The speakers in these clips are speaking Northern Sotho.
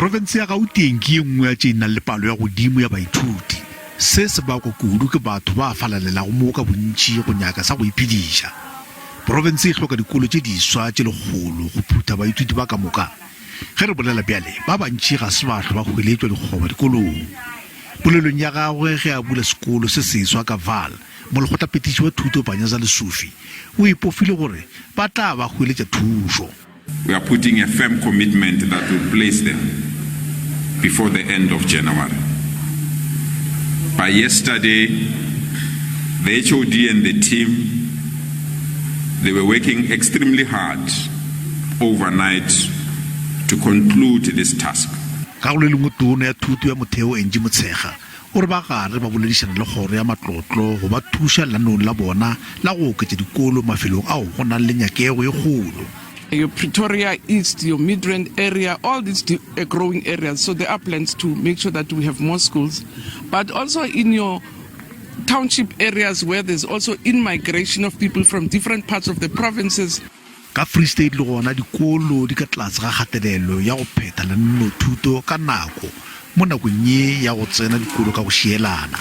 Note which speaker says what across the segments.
Speaker 1: Profense ya Gauteng ke ye nngwe ya tše di nang le palo ya godimo ya baithuti. Se se bakwa kudu ke batho ba falalelago mo ka bontši go nyaka sa go iphediša. Profense e hloka dikolo tše diswa tše lekgolo go phutha baithuti ba ka moka. Ge re bolela bjale, ba bantši ga se ba hlwa ba hweletšwa dikgoba dikolong. Polelong ya gagwe ge a bula sekolo se seswa ka Vaal, molekgotlaphethiši wa thuto Panyaza Lesufi o ipofile gore ba tla ba hweletša thušo.
Speaker 2: We are putting a firm commitment that will place them before the end of January. By yesterday, the HOD and the team, they were working extremely hard overnight to conclude this task.
Speaker 1: Ka go le lengwe, Tona ya Thuto ya Motheo Angie Motshekga o re ba gare ba boledišana le Kgoro ya Matlotlo go ba thuša lenaneong la bona la go oketša dikolo mafelong ao go nang le nyakego e kgolo.
Speaker 3: Your Pretoria East, your Midrand area, all these growing areas. So there are plans to make sure that we have more schools. But also in your township areas where there's also in-migration of people from different parts of the provinces.
Speaker 1: Ka Free State le gona dikolo di ka tlase ga kgatelelo ya go phetha lenaneo-thuto ka nako mo nakong ye ya go tsena dikolo ka go šielana.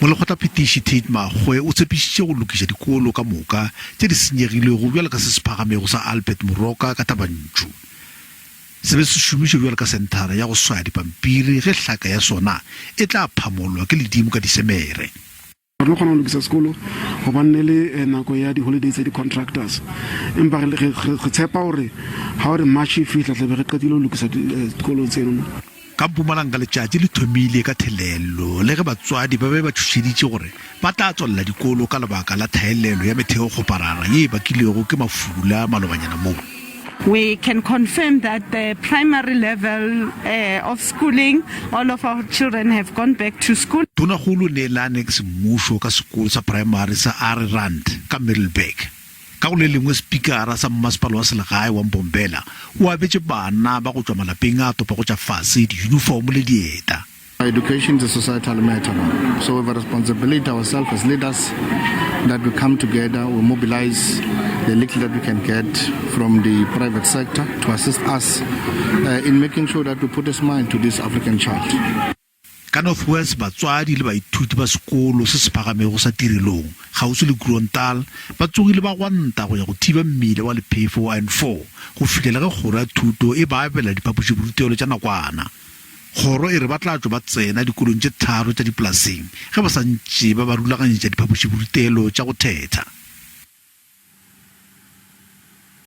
Speaker 1: Molekgotlaphethiši Tate Makgoe o tshepišitše go lokiša dikolo ka moka tše di senyegilego bjalo ka se se phagamego sa Albert Moroka ka Thabantšu. Se be se šomišwa bjalo ka senthara ya go swaya dipampiri ge hlaka ya sona e tla phamolwa ke ledimo ka Disemere.
Speaker 4: Re no kgona go lokisa sekolo gobane ne le nako ya di-holiday tsa di-contractors, empa re tshepa gore ga gore March e fihla tlabe re qetile go lokisa dikolo tseno.
Speaker 1: Ka Mpumalanga letšatši le thomile ka thelelo le ge batswadi ba be ba tšhošeditše gore ba tla tswalela dikolo ka lebaka la thaelelo ya metheokgoparara ye e bakilwego ke mafula malobanyana mo.
Speaker 5: We can confirm that the primary level of schooling, all of our children have gone back to school.
Speaker 1: Tonakgolo o neelane semmušo ka sekolo sa praemari sa Arerand ka Middelburg. Ka go le lengwe Spikara sa Mmasepala wa Selegae wa Mbombela o abetše bana ba go tšwa malapeng a topago tša fase diyunifomo le dieta.
Speaker 6: Education is a societal matter, so we have a responsibility ourselves as leaders that we come together, we mobilize the little that we can get from the private sector to assist us uh, in making sure that we put a smile to this African child.
Speaker 1: Ka North West, batswadi le baithuti ba sekolo se se phagamego sa Tirelong, kgauswi le Groental, ba tsogile ba gwanta go ya go thiba mmila wa lephefo wa N4 go fihlela ge kgoro ya thuto e ba abela diphapošiborutelo tša nakwana. Kgoro e re ba tla tšwa ba tsena dikolong tše tharo tša dipolaseng ge ba sa ntše ba ba rulaganyetša diphapošiborutelo tša go thetha.